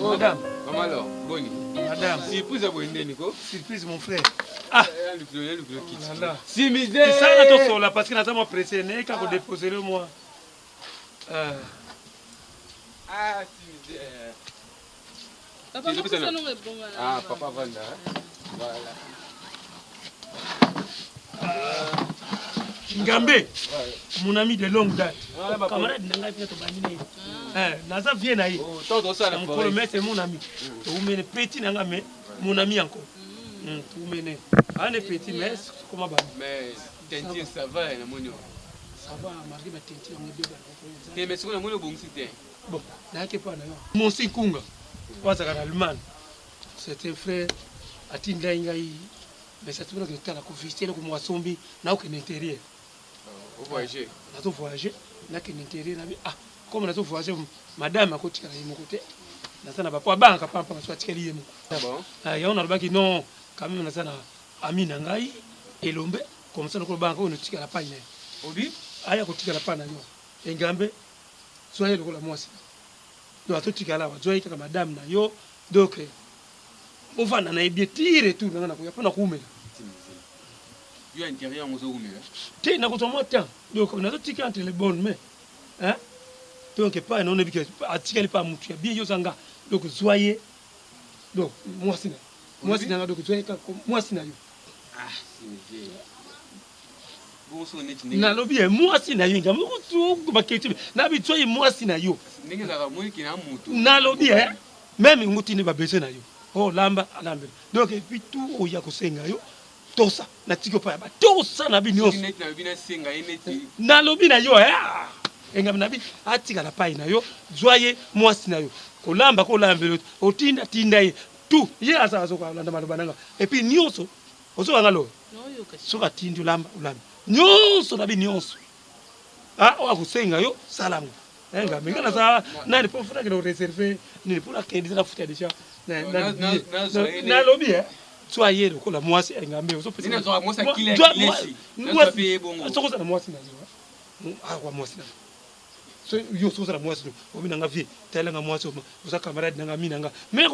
Madame. Maman alors, boni. Madame. Surprise ya boye ndeni ko? Surprise mon frère. Ah. Simize. Tisala tosola parce que naza mwa pressé naye kaka kodepose le moi. Ah, simize. Papa, Tozopesa na- nongo ebonga na Ah, nga. papa vanda. Voilà. Ngambe, mon ami de longue date. Camarade na ngai mpe tobandi na ye. Eh, naza vie na ye. Oh, tant tosala Na mokolo mais c'est mon ami. Toumene petit na nga mais mon ami encore. Toumene. Ane petit mais koma ba. Mais teinture ça va na moni. Ça va malgré ba teinture yango ebeba na Te mais sikoyo na moni obongisi te. Bon, nayaki epai na yo. Monsi Nkunga, oyo azalaka na Allemagne. C'est un frère atindaki ngai mais atindaki nakende kotala kovisite eloko moko asombi nakokende intérieur. O voyager. Nazo voyager, nakende intérieur nabi ah comme nazo voyager madame akotikala ye moko te. Naza na bapo abangaka pampa so atikali ye moko. Bon. Ah, yango nalobaki non quand même naza na ami na ngai elombe comme ça nakolo bangaka oyo notikala pai na ye. Obi? Aya kotikala pai na yo. Engambe zwa ye lokola mwasi. Donc atotikala awa zwa ye kaka madame na yo donc bovanda na ye bien ti retour na ngai nakoya mpo na koumela. Yo intérieur yango ozoumela. Te nakozwa mwa temps donc nazotika entre les bonnes mains hein? Donc epai na onebi ke atikali pa mutu ya bien yo oza nga donc zwa ye donc mwasi na mwasi na nga donc zwa ye kaka mwasi na yo. Ah, simize. Bongo soki neti ndenge Nalobi ye mwasi na yo nga baketi nabi zwa ye mwasi na yo. ndenge ezalaka moyiki na moto. Nalobi ye même ngo tinde ba besoin na yo. Oh lamba alambela. Donc et puis tout oya kosenga yo tosa natiki yo pa ya ba tosa na bi Soki nyonso. neti nalobi nasenga ye neti Nalobi na yo eh engami nabi atikala pai na yo zwa ye mwasi na yo kolamba kolambela otinda tinda ye tout ye aza azokolanda maloba na nga et puis nyonso ozokanga loyo Naoyoka. soki atindi olamba olambi nyonso nabi nyonso ah oyo akosenga yo sala yango engambe nga naza nani mpo funa kende koreserve nini mpo nakende nafuta deja nalobi e zwa ye lokola mwasi engambe Nini azwaka mwasi akili ya kilesi. Nazwa pe ye bongo. soki oza na mwasi na yo akwa mwasi na yo so yo soki oza na mwasi no obi nanga vie talelanga mwasi oyo, oza camarade nanga ami nanga mais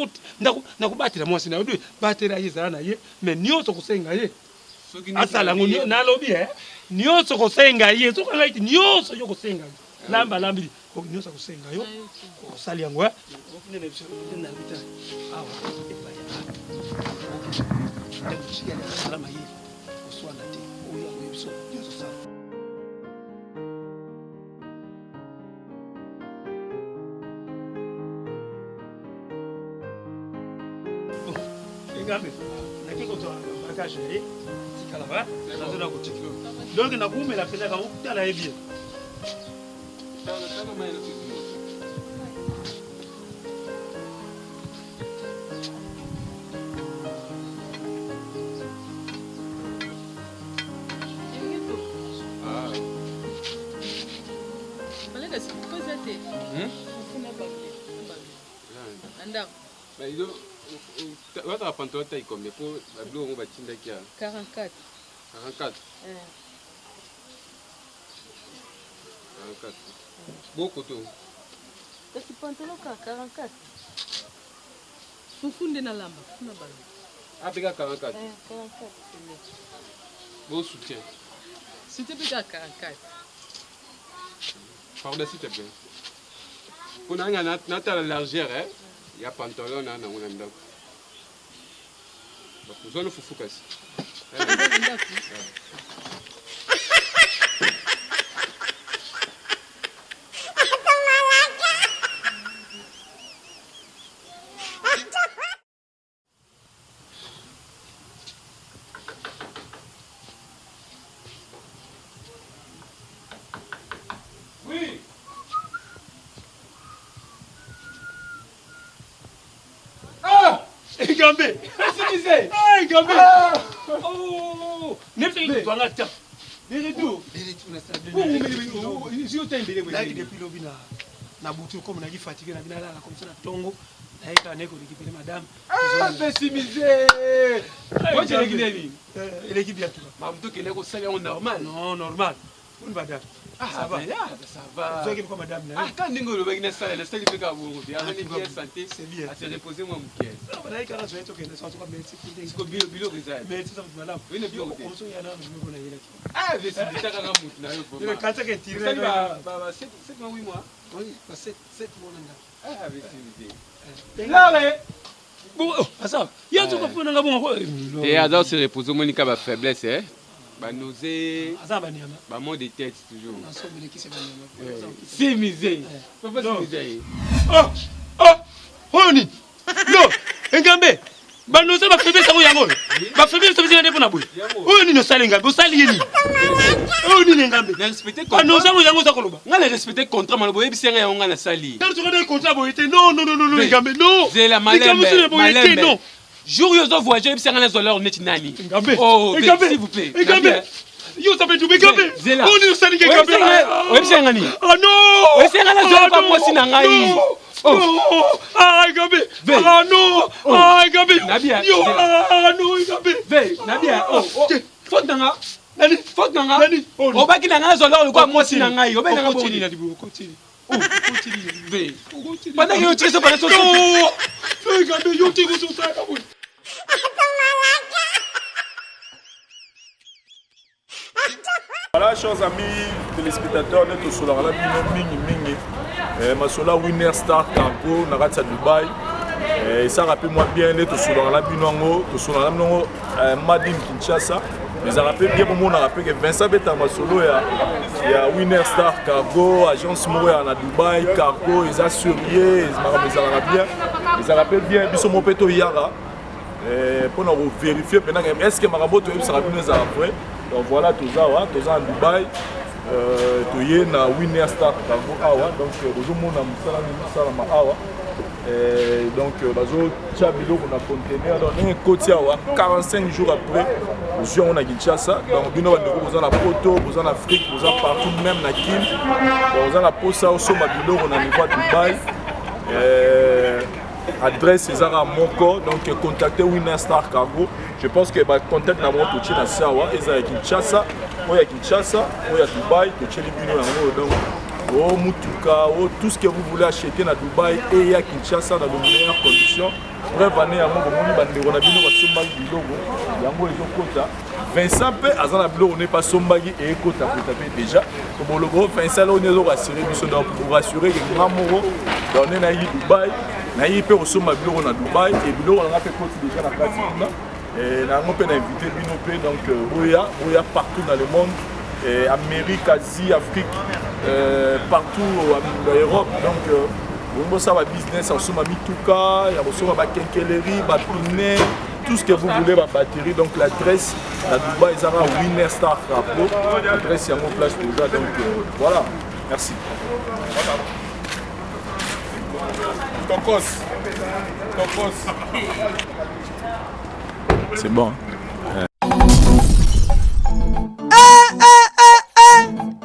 nakobatela mwasi na yo de batela ye ezala na ye mais nyonso kosenga ye Soki neti asala yango nalobi ye- nalobi e nyonso kosenga ye soki ngai ti nyonso yo kosenga ye lamba lambi nyonso akosenga yo osali yango e awa epai ya mayele koswana te oyo akoyebi biso nyonso sala. Engambe nake kozwa bagage na ye tikala ba nazona kotikilo donc nakoumela mpenza kango tala ye bien. Tala tala mayele tozwi. Ah. Baleka fufu eza te. Hmm? Fufu na bable. Na ndako. Mais yo wataka pantalon taille combien po babiloko yango batindaki ya 44. 44 Eh. 44 bokoto Kasi pantalon kaka 44. Fufu nde nalamba, fufu na balo. apeka 44 Eh, 44 pene. bo soutien Soutien mpe kaka 44. pardon s'il te plaît mpo na nga natala largeur eh, ya pantalon na nango na ndako ozwa no fufu kasi. Eza na ndako. Oui. Egambe. Simize. Ah, Egambe. Oh, nebisaki kozwanga ta. De retour. De retour na stade. Pour vous, yo tembele Nayaki depuis lobi na na butu comme nayaki fatigué na bina lala comme ça na tongo. Nayeka naye korécupérer madame. Ah, pesimize. Moi, j'ai nini? Eleki bien tout. Mamu tokende kosala yango normal. Non, normal. Boni madame. Ah, Ça va. là, ça va. Ozwaki mpo madame na Ah, quand ndenge olobaki nasala nasali mpe kaka bongo te azali Ah, bien santé. C'est bien. Ase repose mwa moke. Nayaki kaka zoye tokende so atuka merci. Siko biloko eza. Merci ça malamu. Oui, na biloko te. Okomoso ya nanu biloko na yelaki. Ah, vesibita kaka motu na yo Le vraiment. quartier qui tire. Osali ba ba 7 7 mois 8 mois. Oui, ba 7 7 mois na ndako. Ah, vesibite. Lare. Bon, asa. Ya tuka pona nga bongo. Te aza se repose omoni ka ba faiblesse eh. Ba nausée, Aza ba nyama. ba maux de tête toujours. Na so belekisi ba nyama. Simize. Papa Non. simize. Oh! Oh! Oyo nini? No! Engambe! Banoza ba faiblesse yango yango. Ba faiblesse tobisi nde pona boye. Oyo nini osali engambe? Osali ye nini? Oyo nini engambe? Na respecte contrat. Banoza yango yango oza koloba. Nga na respecte contrat maloba oyebisi nga yango nga nasali. Tala soki na contrat boye te. Non non non non engambe non. Zela Likambo mosusu malembe. boye te Malembe. non. Jour yo ozo voyager oyebisi nga nazwa l'heure neti nani. Engambe. Oh, Engambe. s'il vous plaît. Engambe. Yo oza mpe dube engambe. Zela. Oyo nini osali nga engambe? Oyebisi nga nini? Ah non! Oyebisi nga nazwa Ah kwa non! mwasi na ngai. Non! Oh. Non! Ah engambe. Ve. Ah non! Oh. Ah engambe. Nabia. Yo Zela. ah non engambe. Ve, nabia. Oh, oh. Te. Faute na nga. Nani? Faute na nga. Nani? Oh, non. Obaki na nga nazwa l'heure lokola mwasi na ngai. Obaki na nga Okotili boni. na libumu, okotili. Oh, okotili. Ve. Okotili. Pendant que yo tire so pendant so. Non! Engambe yo te kososaka boye. Voilà, chers amis téléspectateurs, nde tosolaka na bino mingi mingi eh, masolo ya Winner Star Cargo na kati ya Dubai eh, esalaka mpe mwa bien nde tosolaka na bino yango tosolaka na bino yango eh, Madine Kinshasa ezalaka mpe bien bomonaka mpe ke Vincent abetaka masolo ya, ya Winner Star Cargo agence moko ya na Dubai cargo eza sérieux makambo ezalaka bien ezalaka mpe bien biso moko mpe toyaka mpona koverifie mpena est ce que makambo oyo toyebisaka bino ezala vrai. Donc voilà, toza awa, toza na Dubai, toye na Winner Star Cargo awa. Donc bozomona mosala nini osalama awa. Donc bazotia biloko na conteneur, donc ndenge ekoti awa 45 jours après ozwi yango na Kinshasa. Donc bino bandeko boza na Poto, boza na Afrique, boza partout, même na Kin, boza na posa osomba biloko na niveau ya Dubai, adresse ezaka moko. Donc contacter Winner Star Cargo. Je pense que ba contact na bango totie na se awa, eza ya Kinshasa, oyo ya Kinshasa, oyo ya Dubai, totieli bino yango. Donc o mutuka o tout ce que vous voulez acheter na Dubai et ya Kinshasa dans de meilleures conditions. Bref, année yango bomoni bandeko na bino basombaki biloko yango ezokota. Vincent mpe aza na biloko ne basombaki eekota-kota mpe déjà toboloba Vincent loko nde ezorassure biso. Donc pour rassurer ke nga moko donc nde nayaki Dubai, nayi mpe kosomba biloko na Dubai e biloko na nga mpe ekoti déjà na kati kuna na yango mpe na invité bino mpe. Donc boya boya partout dans le monde, Amérique, Asie, Afrique, partout na Europe. Donc bongo bosala babusiness ya kosomba mituka, ya kosomba baquincaillerie, bapneus, tout ce que vous voulez, babatterie. Donc l'adresse na Dubai ezaka Winner Star Cargo, adresse yango place toza. Donc voilà, merci. Tokos. Tokos. C'est bon.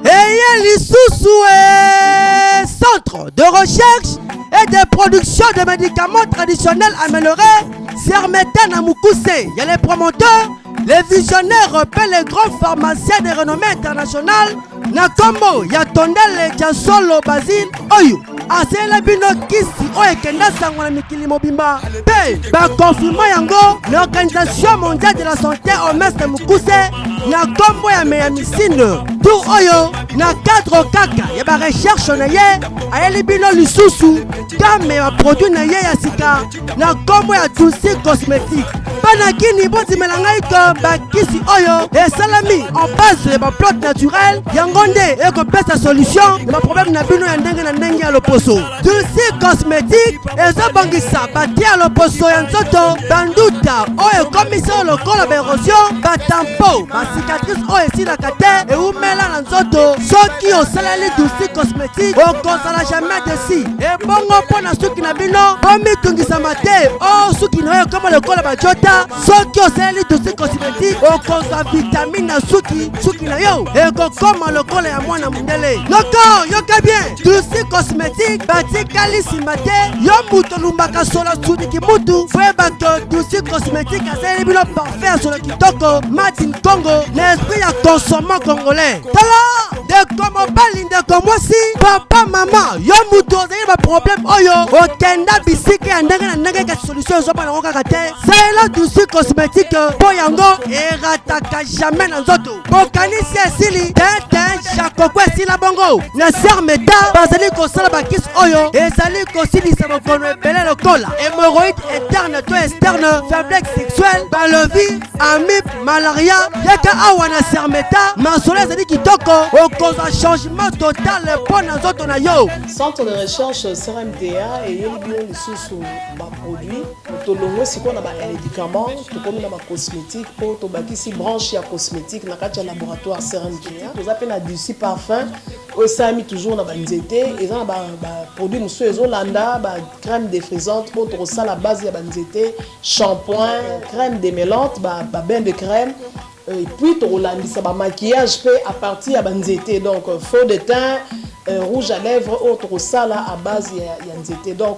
Eye lisusu e Centre de recherche et de production de médicaments traditionnels améliorés Sermeta na mokuse ya les promoteurs, les visionnaires mpe les grands pharmaciens de renommée internationale na nkombo ya Tondele ya Solo Basile oyo asalela bino kisi oyo ekenda sango na mikili mobimba mpe bakonfirma yango na Organisation mondiale de la santé, OMS na mokuse na nkombo ya meyamisine. Tour oyo na cadre kaka ya barecherche na ye ayeli bino lisusu gamme ya baproduit na ye ya sika na nkombo ya Tusi Cosmétique. Bana kini bondimela ngai ke bakisi oyo esalami en base ya baplante naturelle, yango nde ekopesa solution na baproblème na bino ya ndenge na ndenge ya loposo. Dulci Cosmétique ezobongisa batie ya loposo ya nzoto, banduta oyo ekomisi oyo lokola baerosion, batampo, bacicatrice oyo esilaka te, ewumela na nzoto. Soki osaleli Dulci Cosmétique, okozala jamais desi. Ebongo mpo na suki na bino, bomitungisama te o suki na yo ekoma lokola bajota. Soki osaleli Dulci Cosmétique, okozwa vitamine na suki, suki na yo ekokoma lokola ya mwana mondele. Noko yoka bien, Dulci Cosmétique batikali nsima te. Yo moto olumbaka solo sudiki mutu, foyeba ke Dulci Cosmétique asaleli bino parfum ya solo kitoko, made in Congo, na esprit ya consommant congolais. Tala ndeko mobali, ndeko mwasi, papa, mama, yo moto ozali na baproblème oyo okenda bisika ya ndenge na ndenge kasi solution ezwama nango kaka te, salela Dulci Cosmétique mpo yango erataka jamais na nzoto. Bokanisi esili te te, jakoko esila bongo. Na Sermeta bazali kosala bakisi oyo ezali kosilisa bokono ebele lokola hémorroïde interne to externe, faiblesse sexuelle, balovi, amibe, malaria. Yaka awa na Sermeta, masolo ezali kitoko, okozwa changement total mpo na nzoto na yo. Centre de recherche CRMDA eyeli bino lisusu baproduit. Tolongwe sikoyo na bamédicament, tokomi na bacosmétique, mpo tobakisi branche ya cosmétique na kati ya laboratoire CRMDA. Toza mpe na Dulci parfum oyo esalami toujours na banzete. Eza na baproduit mosusu ezolanda, bacrème défrisante oyo tokosala base ya banzete, shampoing, crème démêlante, babain de crème, et puis tokolandisa bamaquillage mpe à partir ya banzete, donc fond de teint, rouge à lèvres oyo tokosala à base ya nzete. Donc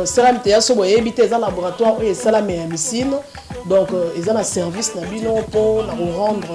CRMTA, so boyebi te, eza laboratoire oyo esalami ya misine, donc eza na service na bino mpo na korendre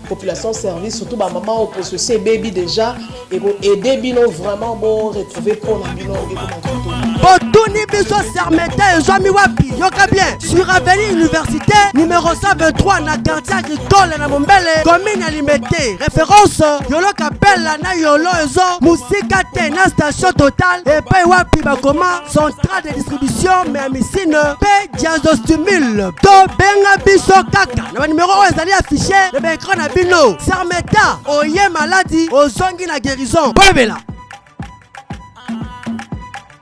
population service, surtout bamama oyo poso esi ebebi déjà. Ekoaide bino vraiment bo retrouver mpo na bino ekoma kitoko. Botuni biso Sermeta ezwami wapi? Yoka bien, sur avenue Université numéro 123, na quartier agricole na Mombele, commune ya Limete, référence Yolo Kapela na Yolo ezo mosika te na station Total, epai wapi bakoma centrale de distribution Meamisine mpe Diazostimule. Tobenga biso kaka na banimero oyo ezali affiché na baécran na bino. Sermeta oye, maladi ozongi na guérison. Boyebela.